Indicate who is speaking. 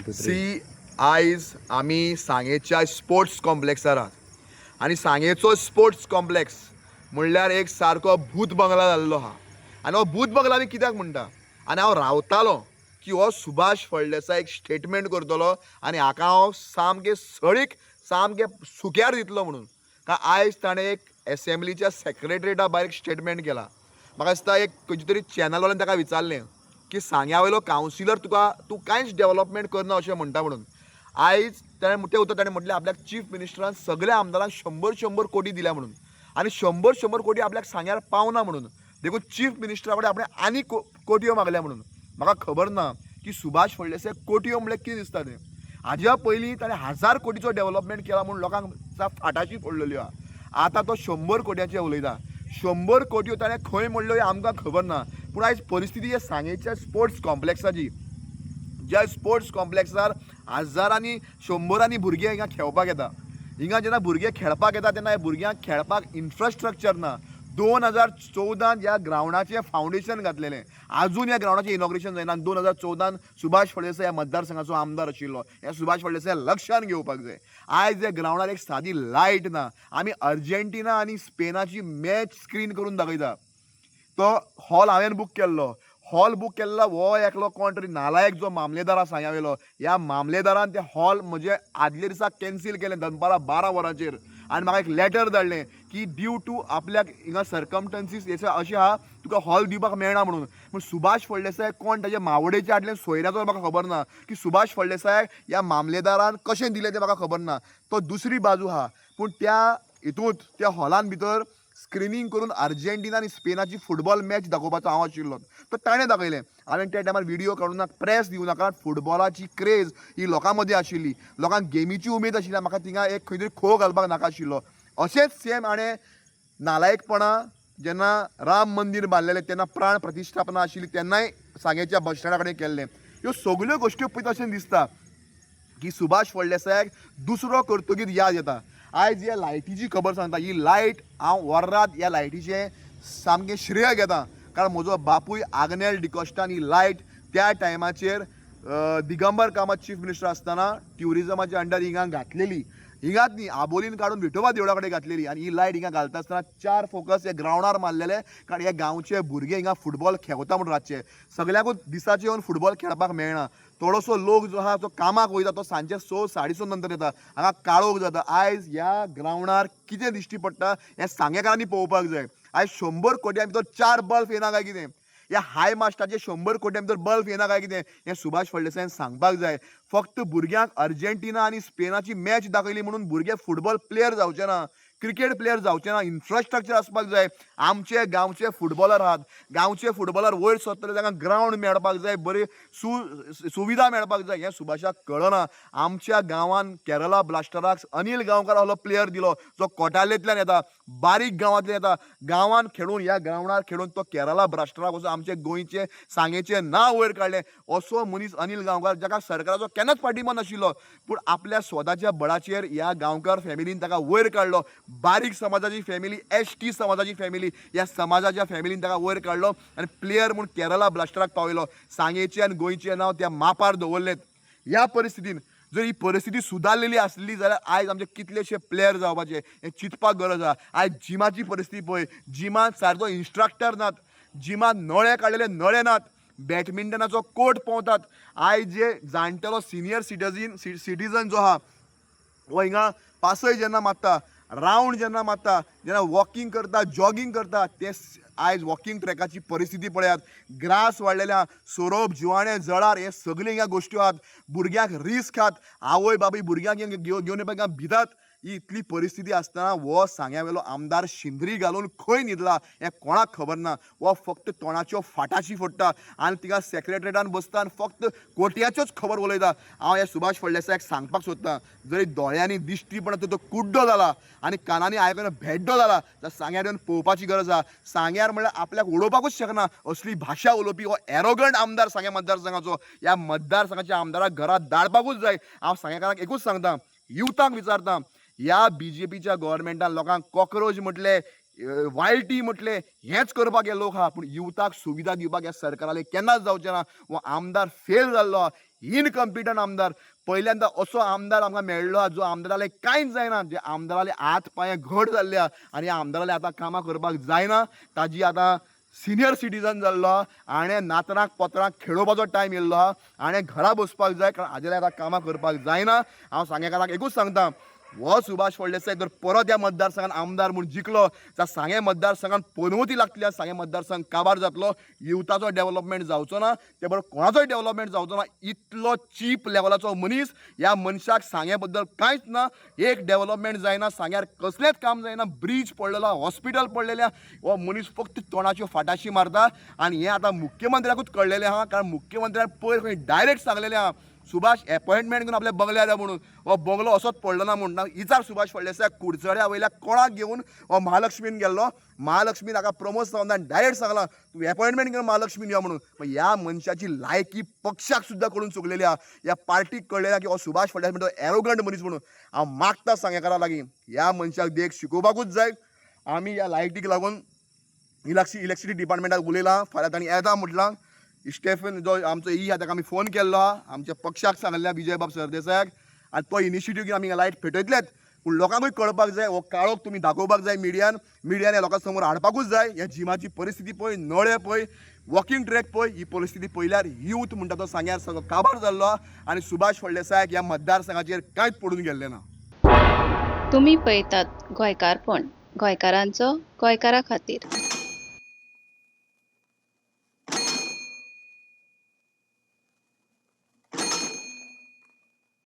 Speaker 1: 2 3.
Speaker 2: C, आयज आमी सांगेच्या sports कॉम्प्लेक्सार आहात आनी सांगेचो स्पोर्ट्स कॉम्प्लेक्स म्हणल्यार एक सारको भूत बंगला जाल्लो आहा. आनी हो भूत बंगला आमी कित्याक म्हणटा, आनी हांव रावतालो की हो सुभाष फळदेसाय एक स्टेटमेंट करतलो आनी हाका हांव सामकें सळीक सामकें सुक्यार दितलो म्हणून. कारण आयज ताणें एक एसेंब्लीच्या सेक्रेटरीटा भायर एक स्टेटमेंट केला. म्हाका दिसता एक खंयच्या तरी चॅनलवाल्यान ताका विचारलें की सांग्या वयलो कावन्सिलर तुका तूं कांयच डेवलपमेंट करना अशें म्हणटा म्हणून. आयज ताणें तें उतर ताणें म्हटलें आपल्याक चीफ मिनिस्टरान सगळ्या आमदारांक 100 100 कोटी दिल्या म्हणून आनी 100 100 कोटी आपल्याक सांग्यार पावना म्हणून, देखून चीफ मिनिस्टरा कडेन आपणें आनी कोटयो मागल्या म्हणून. म्हाका खबर ना की सुभाष फळदेसाय कोटयो म्हणल्यार कितें दिसता तें. हाज्या पयलीं ताणें 1000 कोटीचो डेवलपमेंट केला म्हूण लोकांक फाटाशी पडलेल्यो आहा. आतां तो 100 कोट्यांचें उलयता. 100 कोटयो ताणें खंय म्हणल्यो हें आमकां खबर ना, पूण आयज परिस्थिती ह्या सांगेच्या स्पोर्ट्स कॉम्प्लेक्साची, ज्या स्पोर्ट्स कॉम्प्लेक्सार हजारांनी शंबरांनी भुरगे हिंगा खेळपाक येता. हिंगा जेन्ना भुरगे खेळपाक येता तेन्ना ह्या भुरग्यांक खेळपाक इन्फ्रास्ट्रक्चर ना. 2014 ह्या ग्रावंडाचें फावंडेशन घातलेलें, आजून ह्या ग्रावंडाचें इनॉग्रेशन जायना. आनी 2014 सुभाष फळदेसाय ह्या मतदारसंघाचो आमदार आशिल्लो. ह्या सुभाष फळदेसाय लक्षान घेवपाक जाय. आयज ह्या ग्रावंडार एक सादी लायट ना. आमी अर्जेंटिना आनी स्पेनाची मॅच स्क्रीन करून दाखयता. तो हॉल हांवें बूक केल्लो. हॉल बूक केल्लो हो एकलो कोण तरी नालायक जो मामलेदार आसा सांग्या वयलो, ह्या मामलेदारान ते हॉल म्हजे आदले दिसा कॅन्सील केलें दनपारां 12 वरांचेर आनी म्हाका एक लेटर धाडलें की ड्यू टू आपल्याक हिंगा सर्कमस्टन्सीस अशें आहा, तुका हॉल दिवपाक मेळना म्हणून. पूण सुभाष फळदेसाय कोण ताजे मावडेचे आडल्यान सोयऱ्याचो म्हाका खबर ना की सुभाष फळदेसाय ह्या मामलेदारान कशें दिलें तें म्हाका खबर ना. तो दुसरी बाजू आहा, पूण त्या हितूंत त्या हॉलान भितर स्क्रिनींग करून अर्जेंटिना आनी स्पेनाची फुटबॉल मॅच दाखोवपाचो हांव आशिल्लो, तो ताणें दाखयलें. हांवें त्या टायमार व्हिडियो काडूंक ना, प्रेस दिवंक ना, कारण फुटबॉलाची क्रेज ही लोकां मदीं आशिल्ली, लोकांक गेमीची उमेद आशिल्ली. म्हाका थिंगा एक खंय तरी खो घालपाक नाका आशिल्लो. अशेंच सेम हाणें नालायकपणां जेन्ना राम मंदीर बांदलेलें तेन्ना प्राण प्रतिश्ठापना आशिल्ली तेन्नाय सांगेच्या बस स्टँडा कडेन केल्लें. ह्यो सगल्यो गोश्टी पळयता अशें दिसता की सुभाष फळदेसायाक दुसरो करतगीर याद येता. आयज ह्या लायटीची खबर सांगता. ही लायट हांव वरात ह्या लायटीचें सामकें श्रेय घेता, कारण म्हजो बापूय आग्नेल डिकॉस्टान ही लायट त्या टायमाचेर दिगंबर कामत चीफ मिनिस्टर आसतना ट्युरिजमाच्या अंडर हिंगा घातलेली. हिंगात न्ही, आबोलीन काडून विठोबा देवळा कडेन घातलेली. आनी ही लायट हिंगा घालता आसतना 4 फोकस हे ग्रावंडार मारलेले, कारण हे गांवचे भुरगे हिंगा फुटबॉल खेळता म्हणून रातचे सगळ्यांकूच दिसाचे येवन फुटबॉल खेळपाक मेळना. थोडोसो लोक जो आहा तो कामाक वयता तो सांजचे 6 6:30 नंतर येता, हांगा काळोख जाता. आयज ह्या ग्रावंडार कितें दिश्टी पडटा हें सांगेकारांनी पळोवपाक जाय. आयज 100 कोट्यां भितर 4 बल्ब येना काय कितें, ह्या हाय मास्टाचे 100 कोट्यां भितर बल्ब येना काय कितें हें सुभाष फळदेसायान सांगपाक जाय. फक्त भुरग्यांक अर्जेंटिना आनी स्पेनाची मॅच दाखयली म्हणून भुरगे फुटबॉल प्लेयर जावचे ना, क्रिकेट प्लेयर जावचे ना. इन्फ्रास्ट्रक्चर आसपाक जाय. आमचे गांवचे फुटबॉलर आहात, गांवचे फुटबॉलर वयर सरतले तांकां ग्रावंड मेळपाक जाय, बरी सुविधा मेळपाक जाय. हें सुभाषाक कळना. आमच्या गांवान केरला ब्लास्टराक अनिल गांवकार असलो प्लेयर दिलो जो कोटालेंतल्यान येता, बारीक गांवांतल्यान येता. गांवान खेळून ह्या ग्रावंडार खेळून तो केरला ब्लास्टराक वचून आमचे गोंयचे सांगेचें नांव वयर काडलें. असो मनीस अनिल गांवकार जाका सरकाराचो केन्नाच पाठिंबो नाशिल्लो, पूण आपल्या स्वताच्या बळाचेर ह्या गांवकार फॅमिलीन ताका वयर काडलो. बारीक समाजाची फॅमिली, एस टी समाजाची फॅमिली, ह्या समाजाच्या फॅमिलीन ताका वयर काडलो आनी प्लेयर म्हूण केरला ब्लास्टराक पावयलो. सांगेचें आनी गोंयचें नांव त्या मापार दवरलें. ह्या परिस्थितीन जर ही परिस्थिती सुदारलेली आसली जाल्यार आयज आमचे कितलेशे प्लेयर जावपाचे हें चिंतपाक गरज आहा. आयज जिमाची परिस्थिती पळय, जिमान सारको इन्स्ट्रक्टर नात, जिमान नळे काडलेले नळे नात, बॅडमिंटनाचो कोर्ट पोंवतात. आयज जे जाणटेलो सिनियर सिटीजन जो आहा हो हिंगा पासय जेन्ना मारता, रावंड जेन्ना मारता, जेन्ना वॉकिंग करता, जॉगींग करता, ते आयज वॉकिंग ट्रॅकाची परिस्थिती पळयात. ग्रास वाडलेले आहा, सोरोप, जिवाणे, जळार हे सगळीं हिंगा गोश्टी आहात. भुरग्यांक रिस्क आहात, आवय बापूय भुरग्यांक घेवन येवपाक हिंगा भितात. ही इतली परिस्थिती आसतना हो सांग्या वेलो आमदार शिंदरी घालून खंय न्हिदला हें कोणाक खबर ना. हो फक्त तोंडाच्यो फाटाशी फोडटा आनी तिका सेक्रेटरीटान बसता आनी फक्त कोट्याच्योच खबर उलयता. हांव ह्या सुभाष फळदेसायाक सांगपाक सोदतां, जरी दोळ्यांनी दिश्टी पडना तो कुड्डो जाला आनी कानांनी आयकना भेड्डो जाला जाल्यार सांग्यार येवन पळोवपाची गरज आहा. सांग्यार म्हणल्यार आपल्याक उडोवपाकूच शकना असली भाशा उलोवपी हो एरोगंट आमदार सांग्या मतदारसंघाचो. ह्या मतदारसंघाच्या आमदाराक घरात धाडपाकूच जाय. हांव सांगेकारांक एकूच सांगता, युथांक विचारता, ह्या बीजेपीच्या गव्हर्मेंटान लोकांक कॉकरोच म्हटले, वायटी म्हटले, हेंच करपाक हे लोक आहा, पूण युथाक सुविधा दिवपाक ह्या सरकाराले केन्नाच जावचें ना. हो आमदार फेल जाल्लो आहा. इनकम्पिटंट आमदार. पहिल्यांदा असो आमदार आमकां मेळ्ळो आहा, जो आमदाराले कांयच जायना, जे आमदाराले हात पांय घट जाल्ले आहा आनी ह्या आमदाराले आतां कामां करपाक जायना. ताजी आतां सिनियर सिटीजन जाल्लो आहा, हाणें नातरांक पोत्रांक खेळोवपाचो टायम येयल्लो आहा, हाणें घरा बसपाक जाय, कारण हाजेले आतां कामां करपाक जायना. हांव सांगेकाराक एकूच सांगता, हो सुभाष फळदेसाय जर परत ह्या मतदारसंघान आमदार म्हूण जिखलो जाल्यार सांगें मतदारसंघान पनवती लागतली, सांगें मतदारसंघ काबार जातलो, युथाचो डेवलपमेंट जावचो ना, ते बरोबर कोणाचोय डेवलपमेंट जावचो ना. इतलो चीप लेवलाचो मनीस, ह्या मनशाक सांग्या बद्दल कांयच ना, एक डेवलपमेंट जायना, सांग्यार कसलेंच काम जायना, ब्रीज पडलेलो, हॉस्पिटल पडलेलें, हो मनीस फक्त तोंडाच्यो फाटाशी मारता. आनी हें आतां मुख्यमंत्र्याकूच कळ्ळेलें आहा, कारण मुख्यमंत्र्यान पयर खंय डायरेक्ट सांगलेलें आहा सुभाष एपॉयंटमेंट घेवन आपल्या बंगल्यार या म्हणून, हो बंगलो असोच पडलो ना म्हूण. इचार सुभाष फळदेसाय कुडचड्या वयल्या कोणाक घेवन हो महालक्ष्मीन गेल्लो, महालक्ष्मीन हाका प्रमोद सावंतान डायरेक्ट सांगलां तूं एपॉयंटमेंट घेवन महालक्ष्मीन यो म्हणून. मग ह्या मनशाची लायकी पक्षाक सुद्दां कळून चुकलेली आहा, ह्या पार्टीक कळ्ळें की हो सुभाष फळदेसाय म्हणटा एरोगंट मनीस म्हणून. हांव मागता सांगेकारा लागीं, ह्या मनशाक देख शिकोवपाकूच जाय. आमी ह्या लायटीक लागून इलेक्ट्रिसिटी डिपार्टमेंटाक उलयलां, फाल्यां तांणी येता म्हटलां. स्टेफन जो आमचो ई आहा ताका आमी फोन केल्लो आहा, आमच्या पक्षाक सांगल्लें विजयबाब सरदेसायाक, आनी तो इनिशिएटीव घेवन आमी लायट पेटयतलेच. पूण लोकांकूय कळपाक जाय, हो काळोख तुमी दाखोवपाक जाय मिडियान, मिडियान ह्या लोकां समोर हाडपाकूच जाय. ह्या जिमाची परिस्थिती पळय, नळे पळय, वॉकिंग ट्रॅक पळय, ही परिस्थिती पळयल्यार यूथ म्हणटा तो सांग्यार सगळो काबार जाल्लो आहा आनी सुभाष फळदेसायाक ह्या मतदारसंघाचेर कांयच पडून गेल्लें ना.
Speaker 1: तुमी पळयतात गोंयकारपण, गोंयकारांचो गोंयकारा खातीर.